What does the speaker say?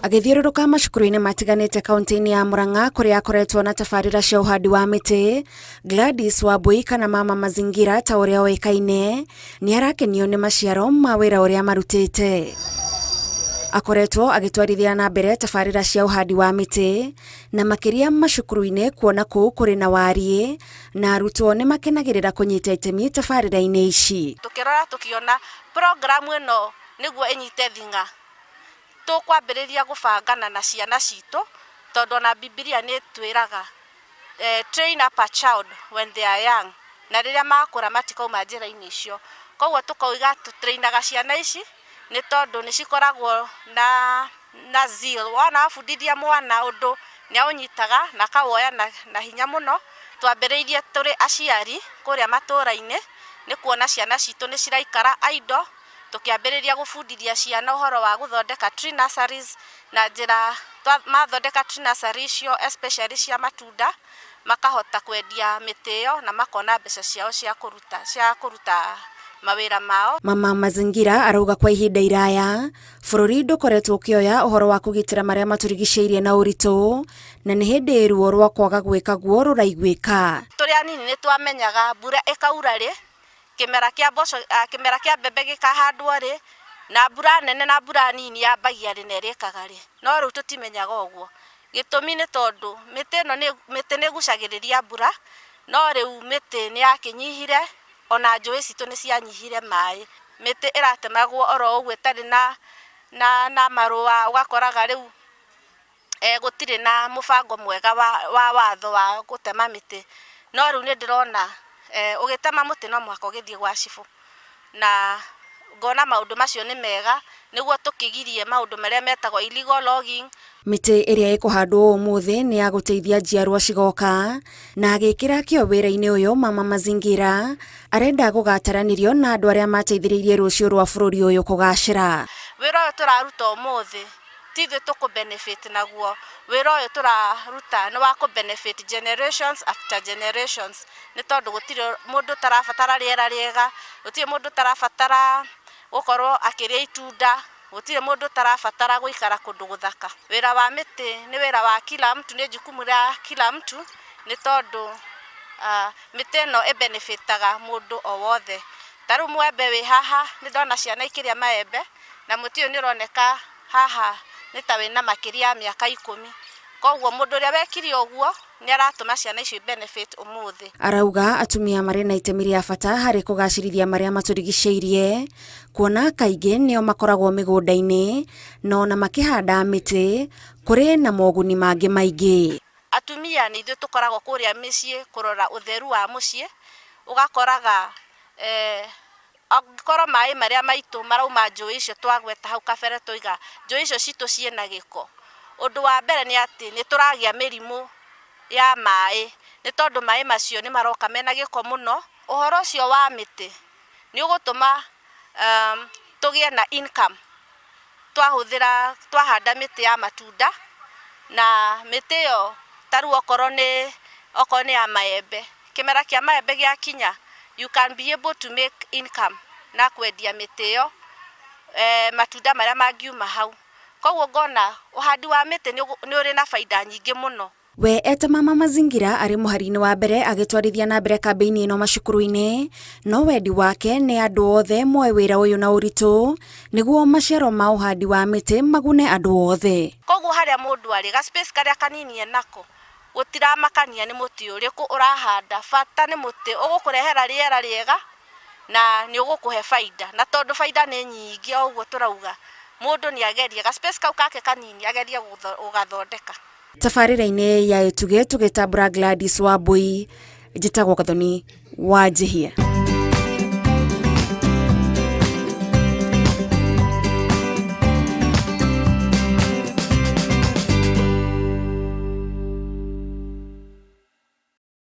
Agĩthiũrũrũka macukuru-inĩ matiganĩte kaunti-inĩ ya Murang'a kũrĩa akoretwo na tabarĩra cia ũhandi wa mĩtĩ, Gladys Wambui kana Mama Mazingira ta ũrĩa oĩkaine, nĩ arakenio nĩ maciaro ma wĩra ũrĩa marutĩte. Akoretwo agĩtwarithia na mbere tabarĩra cia ũhandi wa mĩtĩ na makĩria macukuru-inĩ kuona kũu kũrĩ na wariĩ na arutwo nĩ makenagĩrĩra kũnyita itemi tabarĩra-inĩ ici. Tũkĩrora tũkĩona program ĩno nĩguo ĩnyite thing'a tũkwambĩrĩria gũbangana na ciana citũ tondũ ona Bibilia nĩ ĩtwĩraga train up a child when they are young, na rĩrĩa makũra matikauma njĩra-inĩ icio. Koguo tũkoiga tũ train aga ciana ici nĩ tondũ nĩ cikoragwo na na zeal. Wona wabundithia mwana ũndũ nĩ aũnyitaga na akawoya na hinya mũno. Twambĩrĩirie tũrĩ aciari kũrĩa matũra-inĩ nĩ kuona ciana citũ nĩ ciraikara idle, tũkĩambĩrĩria gũbundithia ciana ũhoro wa gũthondeka tree nurseries na njĩra mathondeka tree nursery icio especially cia matunda, makahota kwendia mĩtĩ ĩyo na makona mbeca ciao cia kũruta mawĩra mao. Mama Mazingira arauga kwa ihinda iraya bũrũri ndũkoretwo ũkĩoya ũhoro wa kũgitĩra marĩa matũrigicĩirie na ũritũ na nĩ hĩndĩ ruo rwa kwaga gwĩka guo rũraiguĩka. Tũrĩ anini nĩ twamenyaga mbura ĩkaura rĩ, kĩmera kĩa mboco, kĩmera kĩa mbembe gĩkahandwo rĩ, na mbura nene na mbura nini yambagia rĩ na ĩrĩkaga rĩ, no rĩu tũtimenyaga ũguo. Gĩtũmi nĩ tondũ mĩtĩ ĩno nĩ mĩtĩ nĩ ĩgucagĩrĩria mbura, no rĩu mĩtĩ nĩ yakĩnyihire ona njũĩ citũ nĩ cianyihire maĩ. Mĩtĩ ĩratemagwo oro ũguo ĩtarĩ na marũa, ũgakoraga rĩu gũtirĩ na mũbango mwega wa watho wa gũtema mĩtĩ. No rĩu nĩ ndĩrona ũgĩtema mũtĩ no mũhaka ũgĩthiĩ gwa cibũ, na ngona maũndũ macio nĩ mega nĩguo tũkĩgirie maũndũ marĩa metagwo illegal logging. Mĩtĩ ĩrĩa ĩkũhandwo ũmũthĩ nĩ ya gũteithia njiarwa cigoka, na agĩkĩra kĩo wĩra-inĩ ũyũ Mama Mazingira arenda gũgataranĩrio na andũ arĩa mateithĩrĩirie rũciũ rwa bũrũri ũyũ kũgacĩra. Wĩra ũyũ tũraruta ũmũthĩ ti ithuĩ tũkũ benefit naguo, wĩra ũyũ tũraruta nĩ wa kũ benefit generations after generations, nĩ tondũ gũtirĩ mũndũ ũtarabatara rĩera rĩega, gũtirĩ mũndũ ũtarabatara gũkorwo akĩrĩa itunda, gũtirĩ mũndũ ũtarabatara gũikara kũndũ gũthaka. Wĩra wa mĩtĩ nĩ wĩra wa kila mtu, nĩ jukumu rĩa kila mtu, nĩ tondũ mĩtĩ ĩno ĩ benefit aga mũndũ o wothe. Ta rĩu mwembe wĩ haha, nĩ ndona ciana ikĩrĩa maembe, na mũtĩ ũyũ nĩ ũroneka haha nĩ ta wĩna makĩria ya mĩaka 10. Koguo mũndũ ũrĩa wekire ũguo nĩ aratũma ciana icio benefit ũmũthĩ. Arauga atumia marĩ na itemi rĩa bata harĩ kũgacĩrithia marĩa matũrigicĩirie, kuona kaingĩ nĩo makoragwo mĩgũnda-inĩ na ona makĩhanda mĩtĩ kũrĩ na moguni mangĩ maingĩ. Atumia nĩ ithuĩ tũkoragwo kũrĩa mĩciĩ kũrora ũtheru wa mũciĩ, ũgakoraga angĩkorwo maĩ marĩa maitũ marauma njũĩ icio twagweta hau kabere, twauga njũĩ icio citũ ciĩna gĩko. Ũndũ wa mbere nĩ atĩ nĩ tũragĩa mĩrimũ ya maĩ nĩ tondũ maĩ macio nĩ maroka mena gĩko mũno. Ũhoro ũcio wa mĩtĩ nĩ ũgũtũma tũgĩe na income twahũthĩra twahanda mĩtĩ ya matunda, na mĩtĩ ĩyo ta rĩu okorwo nĩ ya maembe, kĩmera kĩa maembe gĩakinya, you can be able to make income na kwendia mĩtĩ ĩyo, matunda marĩa mangiuma hau. Koguo ngona ũhandi wa mĩtĩ nĩ ũrĩ na baida nyingĩ mũno. We eta Mama Mazingira arĩ mũhari-inĩ wa mbere agĩtwarithia na mbere kambĩini ĩno macukuru-inĩ, no wendi wake nĩ andũ othe moe wĩra ũyũ na ũritũ nĩguo maciaro ma ũhandi wa mĩtĩ magune andũ othe. Koguo harĩa mũndũ arĩ, ga space karĩa kanini enako, gũtiramakania nĩ mũtĩ ũrĩkũ ũrahanda, bata nĩ mũtĩ ũgũkũrehera rĩera rĩega na nĩ ũgũkũhe baida, na tondũ baida nĩ nyingĩ o ũguo tũrauga, mũndũ nĩ agerie ga space kau gake kanini agerie gũgathondeka. Tabarĩra-inĩ ya Ĩtugĩ tũgĩtambũra Gladys Wambui, njĩtagwo Gathoni wa Njihia.